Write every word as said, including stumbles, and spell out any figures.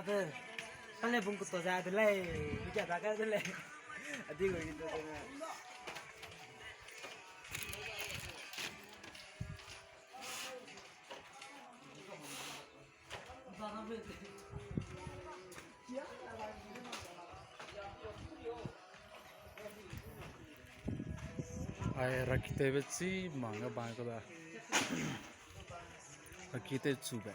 Kale bung kuto za de lei, bikia ba ka de lei. Adi go ito de. Ai, rakitewbe chi mang ga bang ka da. Rakitew chube.